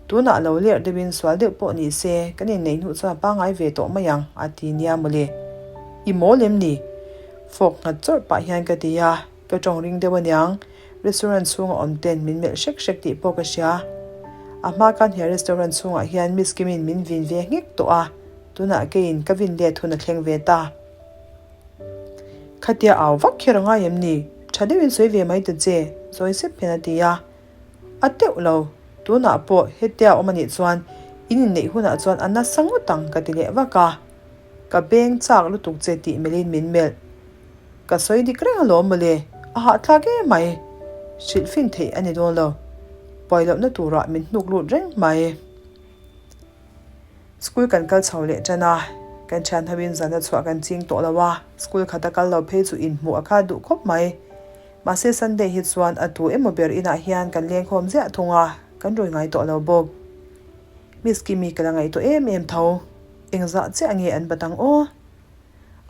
Tunah lo lerh deuhin sual deuh pawh ni se, kan inneih hnuh chuan a pangngai ve tawh mai ang, a ti nia mawle. I mawl em ni? Fawk nghat chawrh pah hian ka ti a, ka tawng ring deuh aniang. Restaurant chhunga awm ten min melh hrek hrek tih pawh ka hria. A hma khan he restaurant chhungah hian Miss Kimin min vin ve nghek tawh a. Tunah keiin ka vin let hun a thleng ve ta. Khatia au vak kher a ngai em ni? Tha deuhin sawi ve mai ta che, zawi sep hian a ti a. A teuh lo, tunah pawh hetia awm a nih chuan in inneih hunah chuan a nasa ngawt ang ka ti leh vak a. Ka beng chak lutuk che tih melhin min melh. Ka sawi dik reng alawm mawle, a hahthlak em mai. Hrilh fin theih a ni dawn lo. Puai lohna turah min hnuk lut reng mai. School kan kal chho leh tan a, kan thian hoin zana chhuah kan ching tawh lo a, school khata kal lo phei chu inhmuh a khat duh khawp mai. Mahse Sunday hi chuan a tu emaw ber inah hian kan lengkhawm ziah thung a, kan rawi ngai tawh lo bawk. Miss Kimi ka la ngaihtuah em em tho, engzah chiah nge an bat ang aw?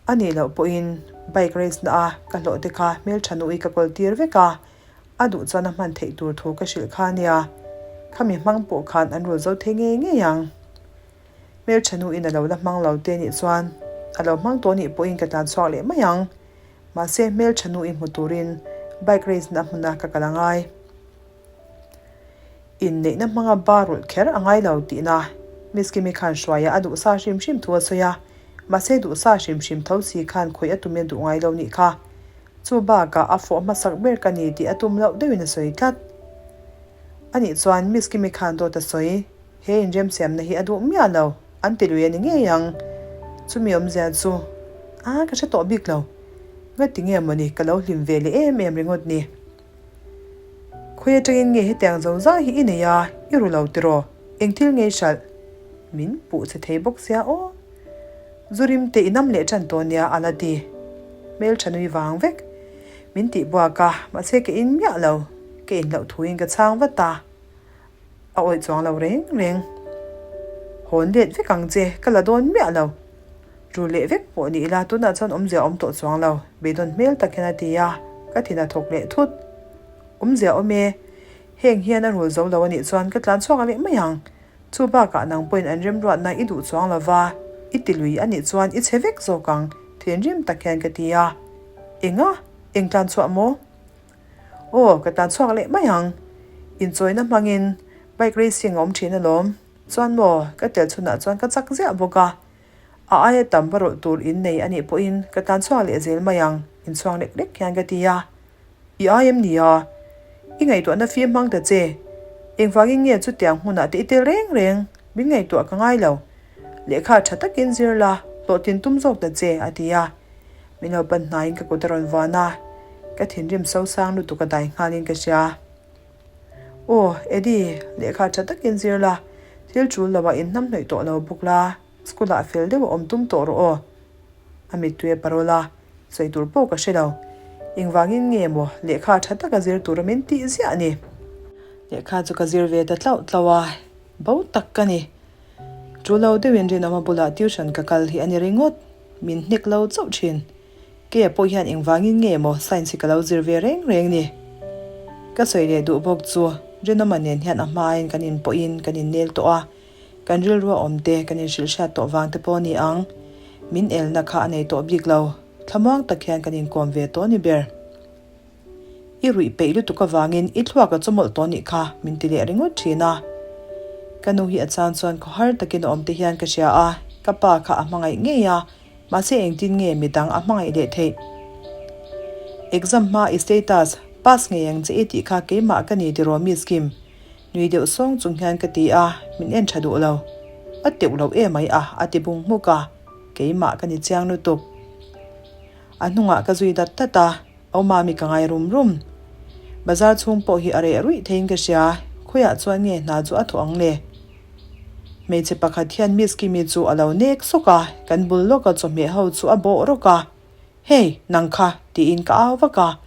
A nih loh pawhin bike race na a ka hlawh te kha hmeltha nuih ka kawl tir vek a, A duh chuan a hman theih tur thu ka hrilh kha nia, khami hmang pawh khan an rul zo thei ngei ngei ang. Hmeltha nuin a lo la hmang lo te nih chuan a lo hmang tawh nih pawhin ka tlan chhuak leh mai ang. Mahse hmeltha nu i hmu turin bike race na hmuna ka kal a ngai. Inneihna hmanga ba rulh kher a ngai lo tihna Miss Kimi khan hruaia a duh sa hrim hrim thu a sawi a, mahse duh sa hrim hrim tho si khan khawih a tumin a duh ngai lo nih kha. Chu bakah a fawh hmasak ber ka ni tih a tum loh deuhin a sawi tlat. Anih chuan Miss Kimi khan dawt a sawi, he inremsiamna hi a duh miah lo, an ti lui a ni ngei ang. Chumi awmzia chu, a ka hre tawh bik lo. Ngati nge mawni ka lo hlim ve leh em em ringawt ni. Khawi atangin nge hetiang zo zai hi i nei a, i ru lo tiraw? Eng thil nge i hralh? Min puh che thei bawk sia aw. Zu rim te i nam leh tan tawh nia a la ti. Hmeltha nui vang vek. Min tih buak a, mahse ka in miah lo. Ka in loh thuin ka chhang vat a. A awih chuang lo reng reng. Hawn let vek ang che, ka la dawn miah lo. Ru leh vek pawh ni ila tunah chuan awmzia awm tawh chuang lo, beidawn hmel tak hian a ti a, ka thin a thawk leh thut. Awmzia awm e, heng hian a rul zo lo a nih chuan ka tlan chhuak leh mai ang. Chu bakah nang pawhin an remruatna i duh chuang lo va, i ti lui a nih chuan i chhe vek zawk ang, thinrim tak hian ka ti a. Enga? Eng tlan chhuah maw? Aw, ka tlan chhuak leh mai ang. Inchawina hmangin bike racing a awm thin alawm. Chuan maw, ka tel chhunah chuan ka chak ziah bawk a. A aia tam va rawlh tur in nei a nih pawhin ka tlan chhuak leh zel mai ang, inchhuang lek lek hian ka ti a. I ai em ni a? I ngaihtuahna fim hmang ta che. Engvangin nge chutiang hmunah te i tel reng reng? Min ngaihtuah ka ngai lo. Lehkha tha takin zir la, hlawhtlin tum zawk ta che, a ti a. Min lo pan hnaiin ka kut a rawn vuan a, ka thinrim sosang lutuk a dai nghalin ka hria. Aw, Eddie, lehkha tha takin zir la, thil tul loah inhnam hnawih tawh lo bawk la, school ah fel deuh a awm tum tawh rawh aw. A mittui a parol a, sawi tur pawh ka hre lo. Engvangin nge maw lehkha tha taka zir tura min tih ziah ni? Lehkha chu ka zir ve ta tlauh tlauh a, bo tak ka ni. Tul lo deuhin rinawma bulah tuition ka kal hi a ni ringawt, min hnek lo chauh thin. Keia pawh hian engvangin nge maw science hi ka lo zir ve reng reng ni? Ka sawi leh duh bawk chu Rinawma nen hian a hmain kan inpawhin kan innel tawh a, kan rilrua awm te kan inhrilh hriat tawh vang te pawh a ni ang. Min elna kha a nei tawh bik lo, thlamuang tak hian kan inkawm ve tawh a ni ber. I ruih peih lutuk avangin i thluak a chawmawlh tawh nih kha min ti leh ringawt thin a. Ka nu hi a chang chuan khawhar takin a awm te hian ka hria a, ka pa kha a hmangaih ngei a, mahse engtin nge midang a hmangaih leh theih? Exam hma i status pass ngei ang che i tih kha keimah ka ni tiraw Miss Kim? Nui deuh sawng chung hian ka ti a, min en tha duh lo. A teuh lo emai a, a ti bung hmuk a, keimah ka ni chiang lutuk. A hnungah ka zui dat dat a. Aw mami ka ngai rum rum. Bazar chhung pawh hi a reh ruih theiin ka hria, khawiah chuan nge hna chu a thawh ang le? Hmeichhe pakhat hian Miss Kimi chu a lo nek sawk a, kan bul lawka chawhmeh ho chu a bawh rawk a. Hey, nang kha! tiin ka au vak a.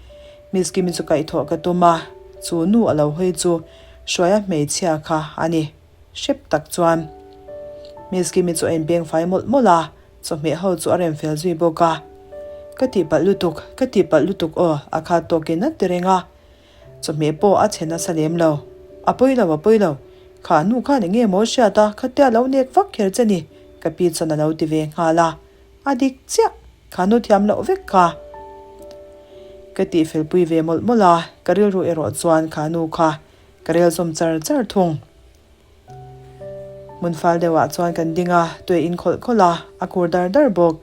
Miss Kimi chu kaihthawh ka tum a, chu nu a lo hawi chu Hruaia hmeichhia kha a ni. Hrep tak chuan Miss Kimi chu a inpeng fai mawlh mawlh a, Chawhmeh ho chu a rem fel zui bawk a. Ka tihpalh lutuk, ka tihpalh lutuk aw, a khat tawkin a ti reng a. Chawhmeh pawh a chhe nasa lem lo. A pawi lo, a pawi lo. Kha nu khan eng nge maw hriat a, khatia lo nek vak kher che ni, ka pi chuan a lo ti ve nghal a. A dik chiah, kha nu thiam loh vek kha. Ka tihfel pui ve mawlh mawlh a, ka rilru erawh chuan kha nu kha ka rel zawm char char thung. Hmun fal deuhah chuan kan ding a, tui in khawlh khawlh a, a kur dar dar bawk.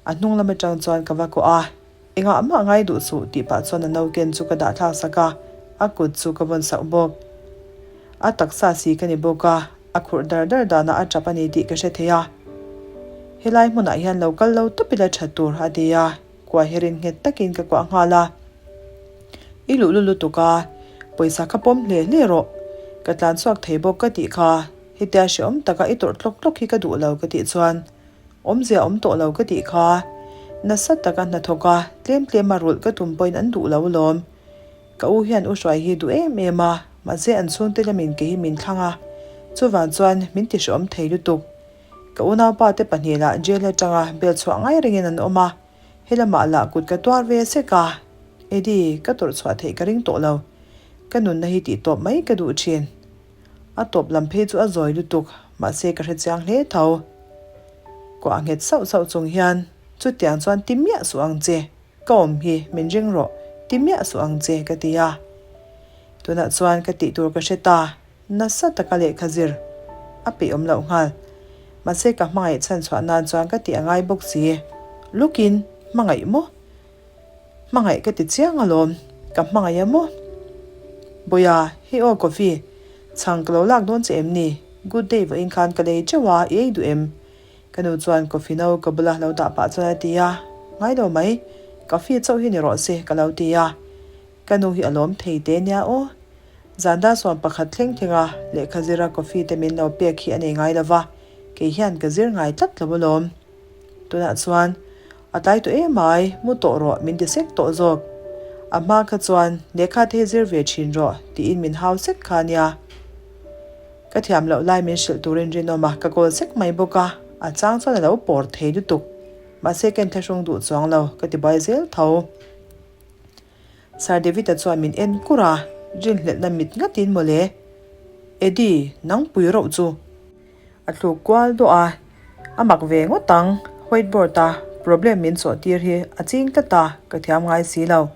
A hnung lam atang chuan ka va kawh a, engah mah ngai duh suh tih pah chuan a no ken chu ka dah thlak sak a, a kut chu ka vawn sak bawk. A taksa si ka ni bawk a, a khurh dar dar danah a tap a ni tih ka hre thei a. Helai hmunah hian lo kal lo tawp ila tha tur a ti a. Kuah hi rin nghet takin ka kuah nghal a, I luh lu lutuk a, pawisa kha pawm hle hle rawh. Ka tlan chhuak thei bawk ka tih kha, hetia hrehawm taka i tawrh tlawk tlawk hi ka duh lo ka tih chuan awmzia awm tawh lo ka tih kha, nasa taka hnathawk a, tlem tlem a rulh ka tum pawhin an duh lo alawm. Ka u hian u hruai hi duh em em a, mahse an chhungte lamin kei hi min thlang a, chuvang chuan min ti hrehawm thei lutuk. Ka unaupa te pahnih lah jail atanga bel chhuah ngai rengin an awm a, helamah lah kut ka tuar ve sek a, Eddie, ka tawrh chhuah theih ka ring tawh lo. Ka nunna hi tih tawp mai ka duh thin. A tawp lam phei chu a zawi lutuk, mahse ka hrechiang hle tho. Kuah nghet sauh sauh chung hian, Chutiang chuan ti miah suh ang che, ka awm hi min ring rawh, ti miah suh ang che ka ti a. Tunah chuan ka tih tur ka hre ta. Nasa taka lehkha zir a peih awm loh nghal. Mahse ka hmangaih chhan chhuah nan chuan ka tih a ngai bawk si. Lukin, hmangaih maw? Hmangaih ka ti chiang alawm, ka hmangaih a maw? Bawiha, hei aw coffee, chhang ka lo lak dawn che em ni? Good day vawiin khan ka lei teuh a, i ei duh em? Ka nu chuan coffee no ka bula lo dah pah chuan a ti a, Ngai lo mai, coffee chauh hi ni rawh se ka lo ti a. Ka nu hi a lawm thei te nia aw. Zanda sawm pakhat thleng thleng a, lehkha zira coffee te min lo pek hi a nei ngai lo va, kei hian ka zir ngai tlat lo alawm. Tunah chuan, A tlai tawh em ai, mu tawh rawh min ti sek tawh zawk. A hma kha chuan, Lehkha te hi zir ve thin rawh, tiin min hau sek kha nia. Ka thiam loh lai min hrilh turin rinawm a, ka kawl sek mai bawk a, a chang chuan a lo pawr thei lutuk. Mahse ka inthlahrung duh chuang lo, ka ti buai zel tho. Sir David-a chuan min en kur a, rinhlelhna mit ngatin mawle. Eddie, nang pui rauh chu. A thluk kual duah a, a mak ve ngawt ang, white board-a problem min chawh tir hi a ching tlat a, ka thiam ngai si lo.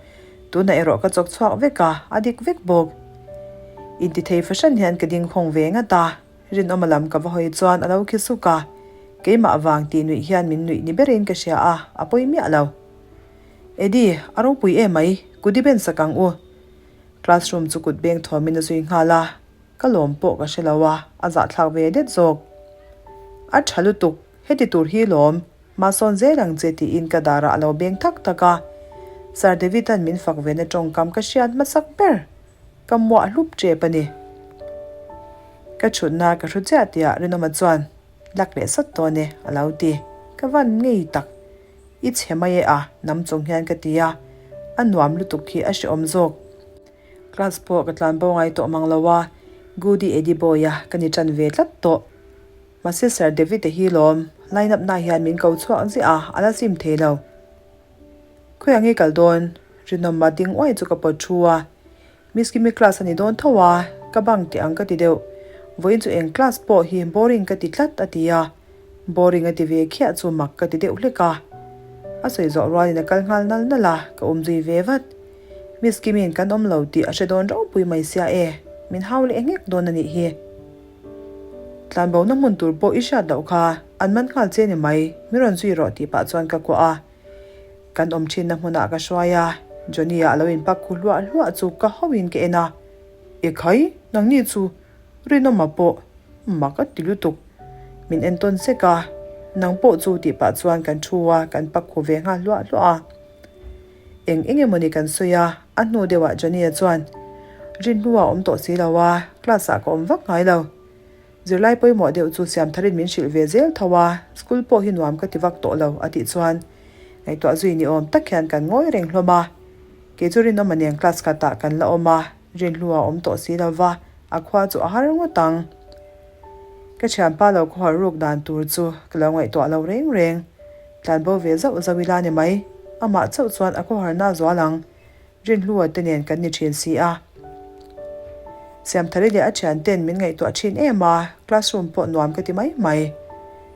Tunah erawh ka chawk chhuak vek a, a dik vek bawk. Intithei fahran hian ka ding khawng ve ngat a, rinawma lam ka va hawi chuan a lo khi suk a, keimah vang tih nuih hian min nuih ni berin ka hria a, a pawi miah lo. Eddie, a ropui em mai, kut i ben sak ang u. Classroom chu kut beng thawmin a zui nghal a, ka lawm pawh ka hre lo a, a zahthlak ve det zawk. A tha lutuk, heti tur hi lawm. Hmasawn zel ang che tiin ka darah a lo beng thak thak a. Sir David-a'n min fak vena tawngkam ka hriat hmasak ber. Ka muah hlup tep a ni. Ka thutna ka hru chiah tihah Rinawma chuan lak leh sat dawn e a lo ti. Ka van ngei tak. I chhe mai e a, nam chung hian ka ti a. A nuam lutuk hi a hrehawm zawk. Class pawh ka tlan bo ngai tawh mang lo a, Goody Eddie Boy-a ka ni tan ve tlat tawh. Mahse Sir David-a hi lawm, line up na hian min ko chhuak ziah a, a la sim thei lo. Khawiah nge kal dawn? Rinawma ding uai chu ka pawt thu a. Miss Kimi class a ni dawn tho a, ka bang teh ang ka ti deuh. Vawiin chu eng class pawh hi boring ka ti tlat a ti a. Boring a ti ve khiah chu mak ka ti deuh hlek a. A sawi zawh rualin a kal nghal nal nal a, ka awm zui ve vat. Miss Kimi'n kan awm lo tih a hre dawn ropui mai sia e, min hau leh nghek dawn a nih hi. Tlanbona hmun tur pawh i hriat loh kha, an man nghal che ni mai, min rawn zui rawh tih pah chuan ka kuah a. Kan awm thinna hmunah ka hruai a, Johnny-a a lo inpak khu hluah hluah chu ka hauhin ka en a. Ekhai, nangni chu Rinawma pawh mak a ti lutuk. Min entawn sek a, nang pawh chu tih pah chuan kan thu a, kan pak khu ve nghal hluah hluah a. Eng eng emawni kan sawi a, a hnu deuhah Johnny-a chuan, Rinhlua a awm tawh si lo a, class-ah ka awm vak ngai lo. Zirlai pawimawh deuh chu Siamtharin min hrilh ve zel tho a, school pawh hi nuam ka ti vak tawh lo, a tih chuan ngaihtuah zui ni awm tak hian kan ngawi reng hlawm a. Kei chu Rinawma nen class khatah kan la awm a, Rinhlua a awm tawh si lo va, a khua chu a har ngawt ang. Ka thianpa lo khawhar ruk dan tur chu ka lo ngaihtuah lo reng reng. Tlanbo ve zauh zauh ila ni mai. Amah chauh chuan a khawharna a zual ang. Rinhlua te nen kan ni thin si a. Siamthari leh a thian ten min ngaihtuah thin em a, classroom pawh nuam ka ti mai mai.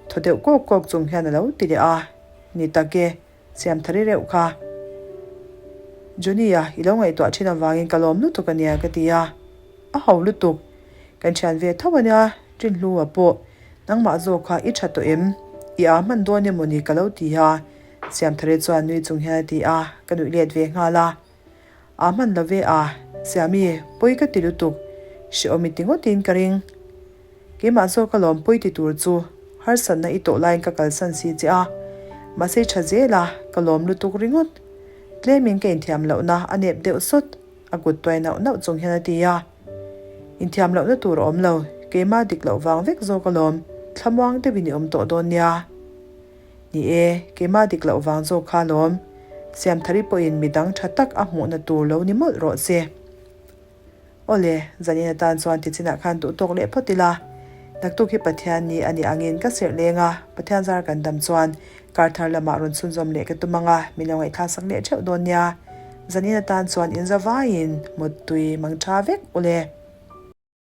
Thaw deuh kawk kawk chung hian a lo ti leh a, Ni tak e, Siamthari reuh kha. Johnny-a, i lo ngaihtuah thin avangin ka lawm lutuk a nia ka ti a. A ho lutuk. Kan thian ve tho a nia, Rinhlua pawh. Nangmah zawk kha i tha tawh em? I aa hman dawn emaw ni ka lo ti a, Siamthari chuan nui chung hian a ti a, ka nuih let ve nghal a. Aa hman lo ve a, Siami, pawi ka ti lutuk, hrehawm i ti ngawtin ka ring. Keimah zawk alawm pawi ti tur chu harsatna i tawh laiin ka kalsan si che a, mahse i tha zel a, ka lawm lutuk ringawt. Tlemin ka inthiam lohna a nep deuh sawt, a kut tuai nauh nauh chung hian a ti a. Inthiam lohna tur a awm lo, keimah dik loh vang vek zawk alawm, thlamuang deuhin i awm tawh dawn nia. Ni e, keimah dik loh vang zawk kha alawm, Siamthari pawhin midang tha tak a hmuhna tur lo ni mawlh rawh se. Awle, zanin atan chuan tichinah khan duh tawk leh phawt ila. Naktuk hi Pathian ni a nih angin ka serh leng a, Pathian zar kan dam chuan kar thar lamah rawn chhunzawm leh ka tum ang a, min lo ngaihthlak sak leh theuh dawn nia. Zanin atan chuan inza vaiin mawttui mang tha vek ule.